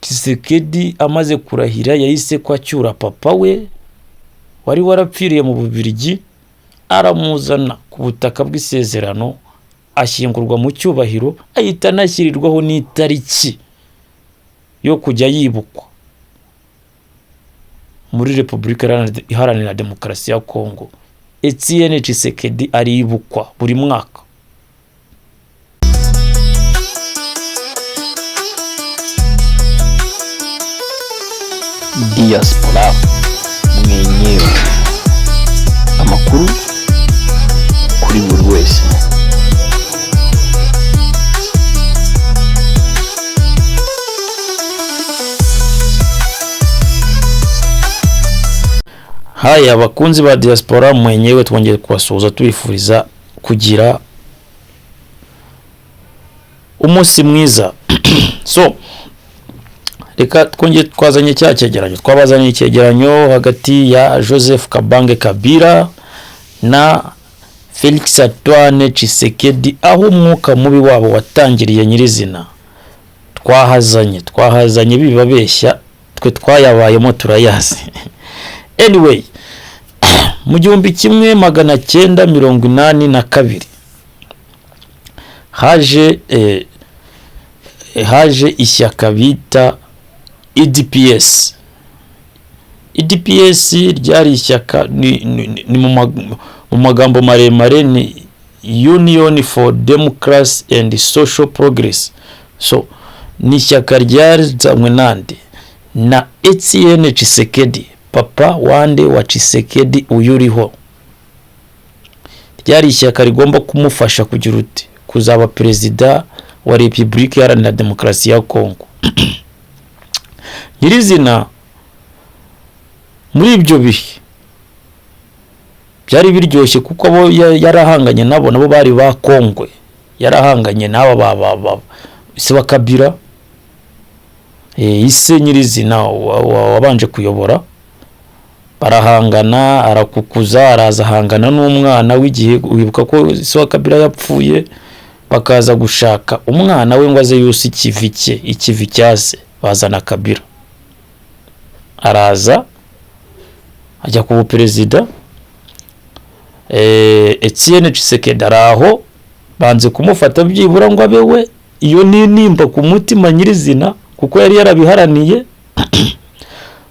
Tshisekedi amaze kurahira yahise ko acyura papa we wari warapfiriye mu Bubiligi, aramuzana ku butaka bw'isezerano, ashyingurwa mu cyubahiro, ahita anashyirirwaho n'itariki yo kujya yibukwa muri Repubulika Iharanira Demokarasi ya Kongo. Etienne Tshisekedi aribukwa buri mwaka. Diaspora mwenyewe, amakuru kuri buri wese. Haya abakunzi ba Diaspora mwenyewe, twongeye kubasuhuza tubifuriza kugira umunsi mwiza. So reka twongeye twazanye cya cyegeranyo, twabazanye icyegeranyo hagati ya Joseph Kabange Kabila na Felix Antoine Tshisekedi, aho umwuka mubi wabo watangiriye nyirizina. Twahazanye bibabeshya, twe twayabayemo turayazi. Anyway, mu 1982 haje ishyaka bita UDPS. UDPS ryari ishyaka ni mu magambo maremare ni Union for Democracy and Social Progress. So ni ishyaka ryazanywe nande? Na Etienne Tshisekedi, papa wande wa Tshisekedi uyu uriho. Ryari ishyaka rigomba kumufasha kugira uti kuzaba perezida wa Repubulika Iharanira Demokarasi ya Kongo. Nyirizina muri ibyo bihe byari biryoshye, kuko abo yarahanganye nabo bari ba Kongwe, yarahanganye n'aba ba se wa Kabila, ise nyirizina wabanje kuyobora, barahangana, arakukuza, araza ahangana n'umwana w'igihe. Wibuka ko se wa Kabila yapfuye, bakaza gushaka umwana we ngo aze yuse ikivi cye, ikivi cya se, bazana Kabila, araza ajya kuba perezida. Etienne Tshisekedi araho, banze kumufata byibura ngo abe we, iyo ni nimba ku mutima nyirizina, kuko yari yarabiharaniye.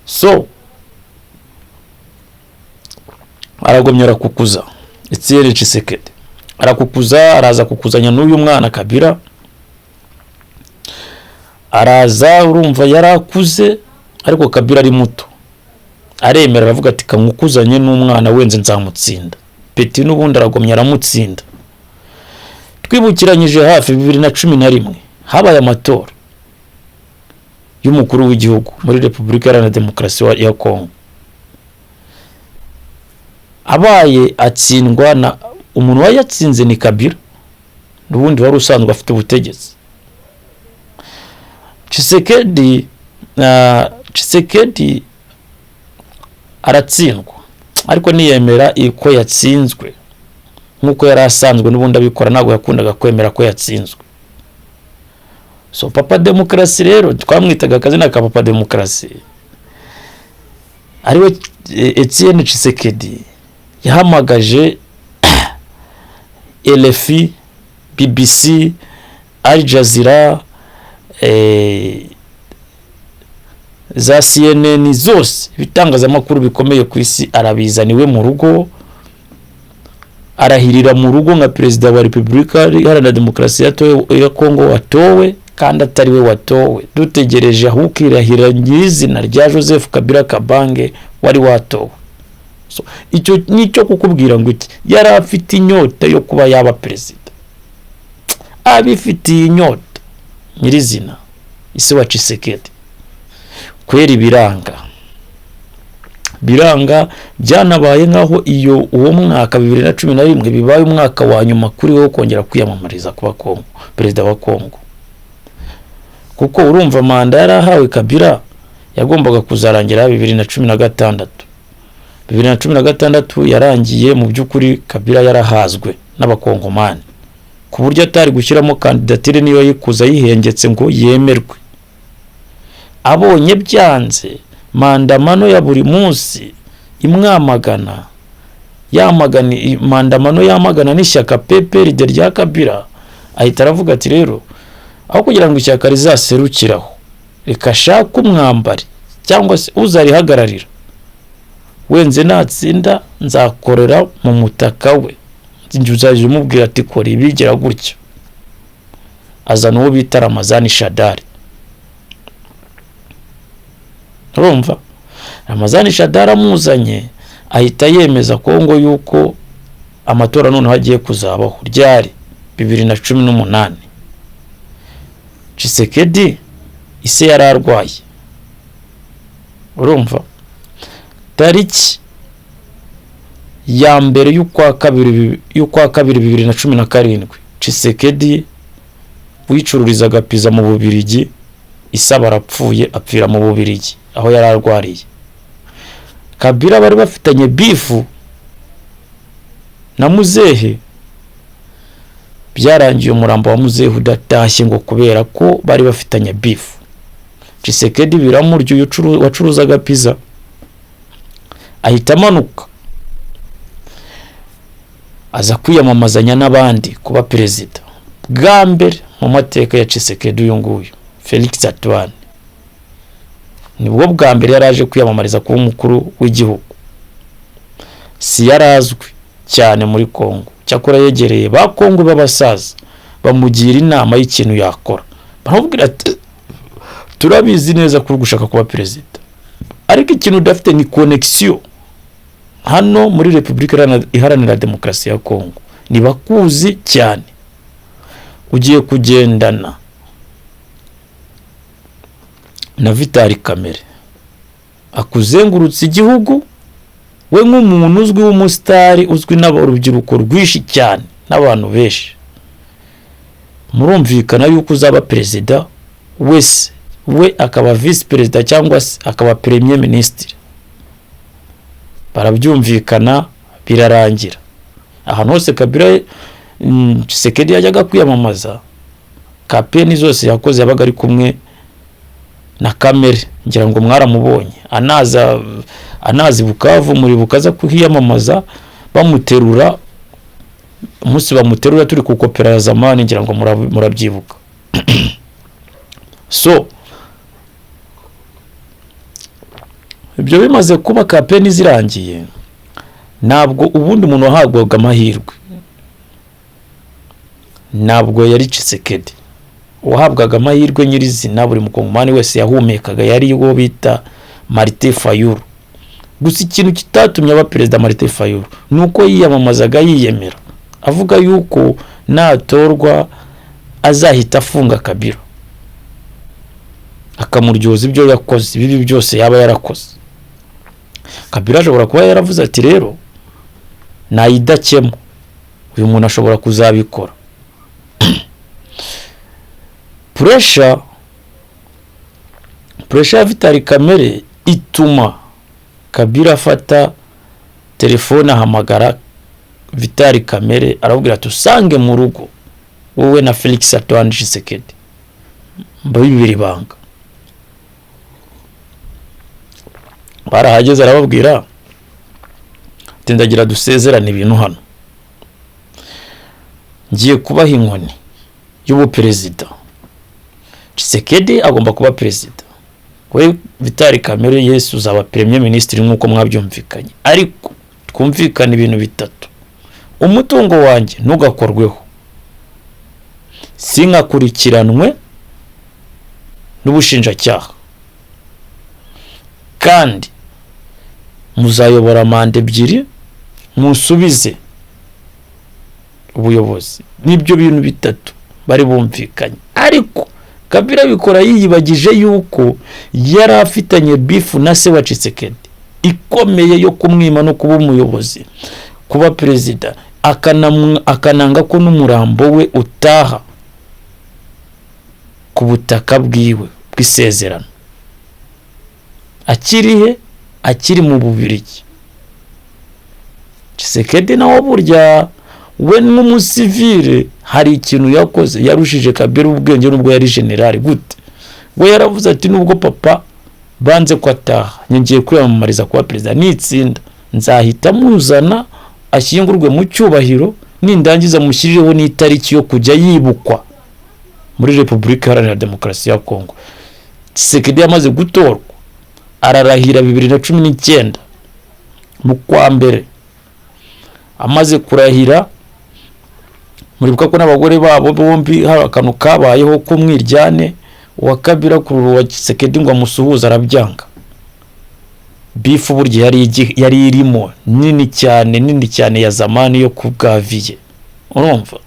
So aragomye arakukuza, Etienne Tshisekedi arakukuza, araza kukuzanya n'uyu mwana Kabila, araza, urumva yarakuze ariko Kabila ari muto, aremera aravuga ati kamukuzanye n'umwana wenze nzamutsinda. Peti n'ubundi aragomye aramutsinda. Twibukiranyije hafi 2011 habaye amatora y'umukuru w'igihugu muri Repubulika Iharanira Demokarasi ya Kongo, abaye atsindwa na umuntu wayatsinze ni Kabila, n'ubundi wari usanzwe afite ubutegetsi. Tshisekedi aratsindwa, ariko niyemera ko yatsinzwe nkuko yari asanzwe n'ubundi abikora, ntabwo yakundaga kwemera ko yatsinzwe. So Papa Demokarasi rero twamwitaga akazina ka Papa Demokarasi, ariwe Etienne Tshisekedi, yahamagaje RFI, BBC, Al Jazeera, za CNN zose, ibitangazamakuru bikomeye ku isi, arabizana iwe mu rugo, arahirira mu rugo nka perezida wa Repubulika Iharanira Demokarasi ya Kongo watowe, kandi atari we watowe. Dutegereje aho ukirahira nyirizina rya Joseph Kabila Kabange wari watowe. So icyo nicyo kukubwira ngo iki, yari afite inyota yo kuba yaba perezida, abifitiye inyota nyirizina ise wa Tshisekedi. Kwera biranga byanabaye nkaho iyo uwo mwaka 2011 bibaye umwaka wa nyuma kuri we kongera kwiyamamariza kuba Kongo, perezida wa Kongo, kuko urumva manda yarahawe Kabila yagombaga kuzarangira 2016. 2016 yarangiye mu by'ukuri Kabila yarahazwe n'abakongomani, ku buryo atari gushyiramo kandidatire niyo yikuza yihengetse ngo yemerwe. Abonye byanze, maandamano ya buri munsi imwamagana, yamagana, maandamano yamagana n'ishyaka PPRD rya Kabila, ahita aravuga ati: "Rero aho kugira ngo ishyaka rizaserukiraho, reka ashake umwambari cyangwa se uzarihagararira. Wenze natsinda nzakorera mu mutaka we, njye uzajya umubwira ati kora ibi, gira gutya." Azana uwo bita Ramazani Shadary. Urumva, Ramazani Shadary amuzanye, ahita yemeza Kongo yuko amatora noneho agiye kuzabaho. Ryari? 2018. Tshisekedi ise yari arwaye. Urumva, tariki ya mbere y'ukwa kabiri 2017, Tshisekedi wicururizaga pizza mu Bubirigi, isaba arapfuye, apfira mu Bubirigi aho yari arwariye. Kabila bari bafitanye beef na muzehe, byarangiye umurambo wa muzehe udatashye, ngo kubera ko bari bafitanye beef. Tshisekedi biramurya, uyu wacuruzaga pizza, ahita amanuka aza kwiyamamazanya n'abandi kuba perezida bwa mbere mu mateka ya Tshisekedi. Uyu nguyu Felix Antoine nibwo bwa mbere yari aje kwiyamamariza kuba umukuru w'igihugu. Si yari azwi cyane muri Kongo, cyakora yegereye ba Kongo b'abasaza, bamugira inama y'ikintu yakora. Baramubwira ati: "Turabizi neza ko uri gushaka kuba perezida, ariko ikintu udafite ni connexion hano muri Repubulika Iharanira Demokarasi ya Kongo. Ntibakuzi cyane. Ugiye kugendana na Vital Kamerhe akuzengurutse igihugu, we nk'umuntu uzwi w'umusitari, uzwi n'urubyiruko rwinshi cyane n'abantu benshi. Murumvikana yuko uzaba perezida wese, we akaba visi perezida cyangwa se akaba premier ministre." Barabyumvikana, birarangira. Ahantu hose Kabila, Tshisekedi yajyaga kwiyamamaza, campaign zose yakoze yabaga ari kumwe na Kamerhe. Ngira ngo mwaramubonye anaza i Bukavu, muri bukaza kuhiyamamaza, bamuterura. Umunsi bamuterura turi ku kopera ya zamani, ngira ngo murabyibuka. So ibyo bimaze kuba, campaign zirangiye, ntabwo ubundi umuntu wahabwaga amahirwe ntabwo yari Tshisekedi. Uwahabwaga amahirwe nyirizina, buri mukongomani wese yahumekaga, yari uwo bita Martin Fayulu. Gusa ikintu kitatumye aba perezida Martin Fayulu ni uko yiyamamazaga yiyemera, avuga yuko natorwa azahita afunga Kabila, akamuryoza ibyo yakoze, ibibi byose yaba yarakoze. Kabila ashobora kuba yaravuze ati: "Rero nayidakemo, uyu muntu ashobora kuzabikora." Pressure ya Vital Kamerhe ituma Kabila afata telefone, ahamagara Vital Kamerhe, arabwira ati: "Usange mu rugo wowe na Felix Antoine Tshisekedi, mbabibiri ibanga." Barahageze, arababwira ati: "Ndagira dusezerane ibintu hano. Ngiye kubaha inkoni y'ubuperezida. Tshisekedi agomba kuba perezida, we Vital Kamerhe Yesu uzaba premier ministre nk'uko mwabyumvikanye. Ariko twumvikane ibintu bitatu: umutungo wanjye ntugakorweho, sinkakurikiranwe n'ubushinjacyaha, kandi muzayobora manda ebyiri, musubize ubuyobozi." Nibyo bintu bitatu bari bumvikanye. Ariko Kabila bikora yiyibagije yuko yari afitanye beef na se wa Tshisekedi ikomeye yo kumwima no kuba umuyobozi, kuba perezida, akananga ko n'umurambo we utaha ku butaka bwiwe bw'isezerano. Akiri he? Akiri mu Bubirigi. Tshisekedi nawe burya we nk'umusivile hari ikintu yakoze, yarushije Kabila ubwenge nubwo yari generali. Gute? We yaravuze ati: "Nubwo papa banze ko ataha, ngiye kwiyamamariza kuba perezida, nitsinda nzahita muzana ashyingurwe mu cyubahiro, nindangiza mushyirireho n'itariki yo kujya yibukwa muri Repubulika Iharanira Demokarasi ya Kongo." Tshisekedi yamaze gutorwa, ararahira 2019 mu kwa mbere. Amaze kurahira, muribuka ko n'abagore babo bombi hari akantu kabayeho k'umwiryane, uwa Kabila kurura uwa Tshisekedi ngo amusuhuze arabyanga. Beef burya yari irimo nini cyane, nini cyane, ya zamani yo ku bwaviye. Urumva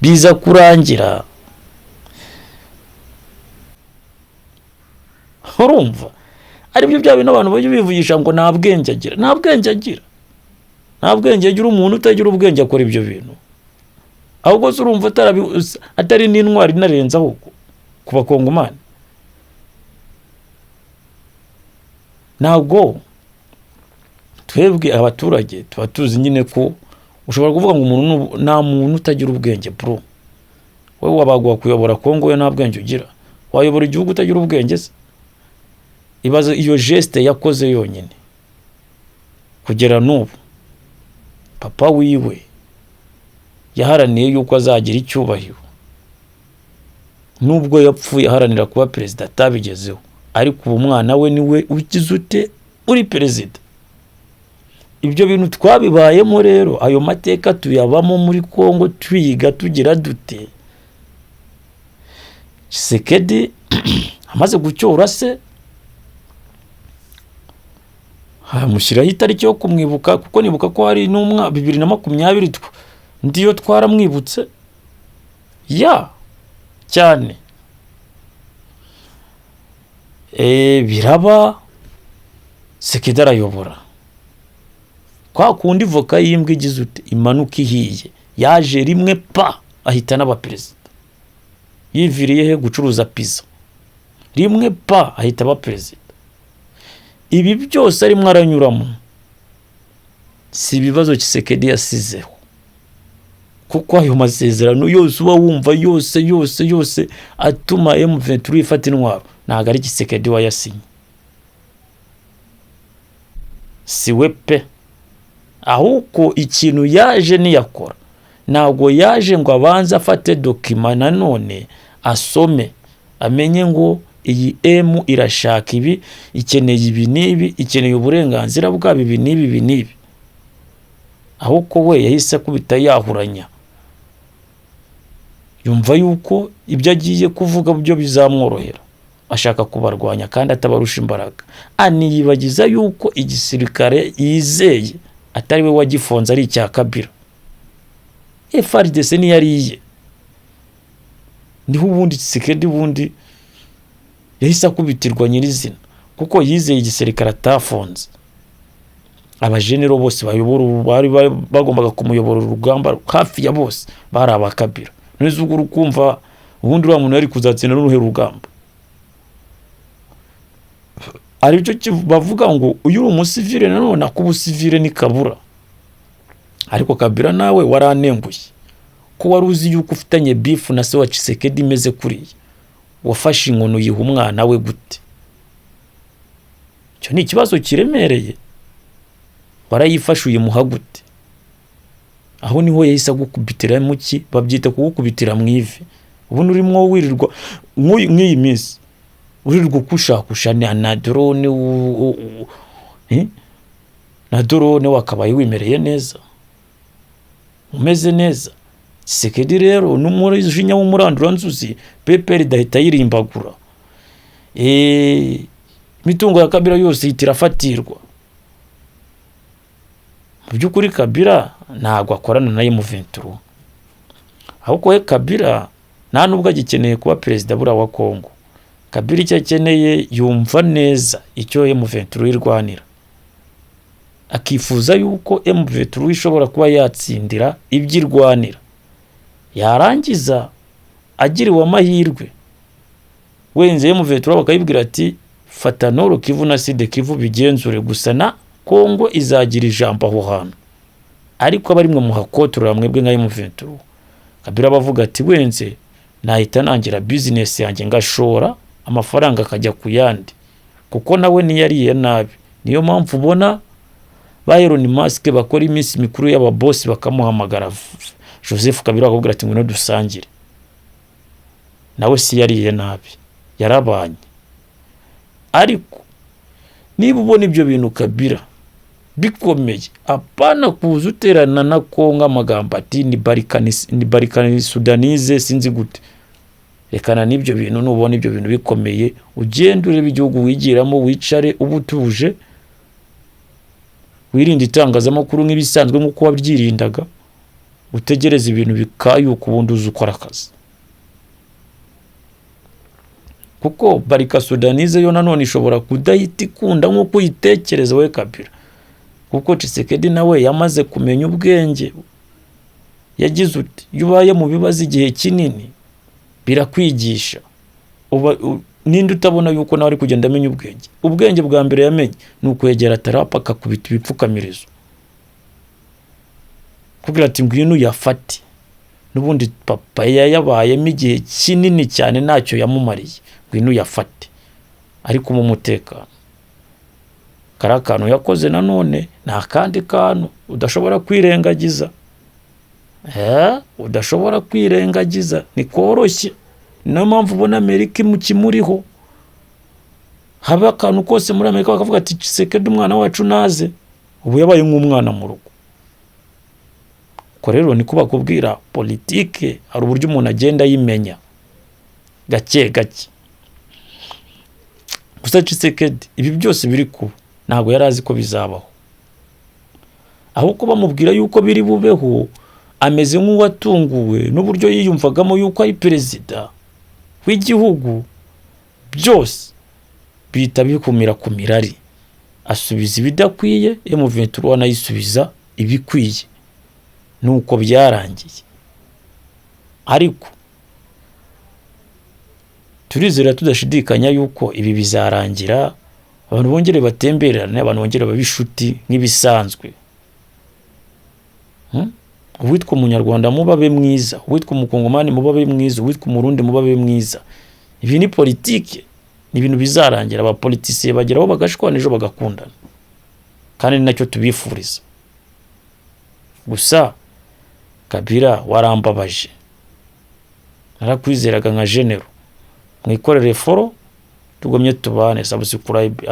biza kurangira, urumva aribyo bya bintu abantu bajya bivugisha ngo nta bwenge agira, nta bwenge agira, nta bwenge agira. Umuntu utagira ubwenge akora ibyo bintu? Ahubwo se urumva atari n'intwari inarenze ahubwo ku Bakongomani? Ntabwo twebwe abaturage tuba tuzi nyine ko ushobora kuvuga ngo umuntu nta muntu utagira ubwenge. Bro, wowe wabaguha kuyobora Kongo, we nta bwenge ugira, wayobora igihugu utagira ubwenge se? Ibaze iyo geste yakoze yonyine. Kugera n'ubu papa wiwe yaharaniye yuko azagira icyubahiro, nubwo yapfuye aharanira kuba perezida atabigezeho, ariko ubu umwana we niwe ugize ute? Uri perezida. Ibyo bintu twabibayemo rero, ayo mateka tuyabamo muri Kongo, twiga tugira dute. Tshisekedi amaze gucyura se, hamushyiraho itariki yo kumwibuka, kuko nibuka ko hari n'umwa 2020 ndiyo twaramwibutse ya cyane. Biraba, Sekedi arayobora kwa kundi voka y'imbwa igize ute? Imanuka ihiye. Yaje rimwe pa, ahita n'aba perezida. Yiviriye he? Gucuruza pizza. Rimwe pa, ahita aba perezida. Ibi byose arimo aranyuramo si ibibazo Tshisekedi yasizeho, kuko ayo masezerano yose uba wumva yose yose yose atuma M23 ifata intwaro, ntabwo ari Tshisekedi wayasinye, si we pe. Ahubwo ikintu yaje niyakora, ntabwo yaje ngo abanze afate document nanone asome, amenye ngo iyi M irashaka ibi, ikeneye ibi n'ibi, ikeneye uburenganzira bwabo ibi n'ibi, ibi n'ibi. Ahubwo we yahise akubita yahuranya, yumva yuko ibyo agiye kuvuga byo bizamworohera, ashaka kubarwanya kandi atabarusha imbaraga, aniyibagiza yuko igisirikare yizeye atari we wagifonze, ari icya Kabila. FARDC niyo ari iye. Niho ubundi Tshisekedi ubundi yahise akubitirwa nyirizina, kuko yizeye igisirikare atafonze. Abajenero bose bayobora ubu bari bagombaga kumuyobora urugamba, hafi ya bose bari abakabira. None ubwo uri kumva ubundi uriya muntu yari kuzatsinda n'uruhe rugamba? Aricyo bavuga ngo uyu uri umusivile, nanone ak'ubusivile ni kabura. Ariko Kabila nawe waranenguye, ko wari uzi yuko ufitanye beef na se wa Tshisekedi imeze kuriya, wafashe inkono uyiha umwana we gute? Icyo ni ikibazo kiremereye. Warayifashe uyimuha gute? Aho niho yahise agukubitira mu ki babyita kugukubitira mu ivi. Ubundi urimo wirirwa nk'iyi minsi urirwa ukushakusha na drone, na drone, wakabaye wimereye neza, umeze neza. Tshisekedi rero n'umujinya w'umuranduranzuzi, PPR idahita yirimbagura. Imitungo ya Kabila yose ihita irafatirwa. Mu by'ukuri Kabila ntabwo akorana na M23, ahubwo we Kabila nta nubwo agikeneye kuba perezida buriya wa Kongo. Kabila icyo akeneye, yumva neza icyo M23 irwanira, akifuza yuko M23 ishobora kuba yatsindira ibyo irwanira, yarangiza agiriwe amahirwe wenze M23 bakayibwira ati: "Fata Nord Kivu na Sud Kivu bigenzure gusa, na Kongo izagira ijambo aho hantu, ariko aba ari mwe muhakotorora mwebwe nka M23." Kabila bavuga ati: "Wenze nahita nangira business yanjye ngashora." Amafaranga akajya ku yandi, kuko nawe ntiyariye nabi. Niyo mpamvu ubona ba Elon Musk bakora iminsi mikuru y'ababosi, bakamuhamagara Joseph Kabila, bakabwira ati: "Ngwino dusangire." Nawe si yariye nabi, yarabanye. Ariko niba ubona ibyo bintu, Kabila, bikomeye, apana kuza uterana na Kongo amagambo ati ni Balkany Sudanese, sinzi gute. Rekana n'ibyo bintu. Nubona ibyo bintu bikomeye, ugende urebe igihugu wigiramo, wicare, uba utuje, wirinde itangazamakuru nk'ibisanzwe nk'uko wabyirindaga, utegereze ibintu bikayuka, ubundi uze ukora akazi. Kuko Balkan Sudanese yo nanone ishobora kudahita ikunda nk'uko uyitekereza wowe Kabila, kuko Tshisekedi nawe yamaze kumenya ubwenge. Yagize uti: "Iyo ubaye mu bibazo igihe kinini birakwigisha." Uba ninde utabona yuko nawe ari kugenda amenya ubwenge? Ubwenge bwa mbere yamenye ni ukwegera Trump, akakubita ibipfukamirizo, kugira ati: "Ngwino uyafate." N'ubundi papa yayabayemo igihe kinini cyane, ntacyo yamumariye. "Ngwino uyafate ariko mu mutekano." Kariya kantu yakoze nanone ni akandi kantu udashobora kwirengagiza, udashobora kwirengagiza, ni koroshye. Niyo mpamvu ubona Amerika imukimuriho. Haba akantu kose muri Amerika bakavuga ati: "Tshisekedi, umwana wacu naze." Ubu yabaye nk'umwana mu rugo. Ubwo rero niko bakubwira, politike hari uburyo umuntu agenda ayimenya gake gake. Gusa Tshisekedi ibi byose biri kuba ntabwo yari azi ko bizabaho, ahubwo bamubwira yuko biri bubeho, ameze nk'uwatunguwe n'uburyo yiyumvagamo yuko ari perezida w'igihugu. Byose bihita bikumira ku mirari, asubiza ibidakwiye, M23 anayisubiza ibikwiye, nuko byarangiye. Ariko turizera tudashidikanya yuko ibi bizarangira, abantu bongere batembererane, abantu bongere babe inshuti nk'ibisanzwe. Uwitwa Umunyarwanda mubabe mwiza, uwitwa Umukongomani mubabe mwiza, uwitwa Umurundi mubabe mwiza. Ibi ni politike, ni ibintu bizarangira. Abapolitisiye bageraho bagashwana, ejo bagakundana, kandi ni nacyo tubifuriza. Gusa Kabila, warambabaje, narakwizeraga nka général. Mwikorere follow, tugomye tubane, subscribe.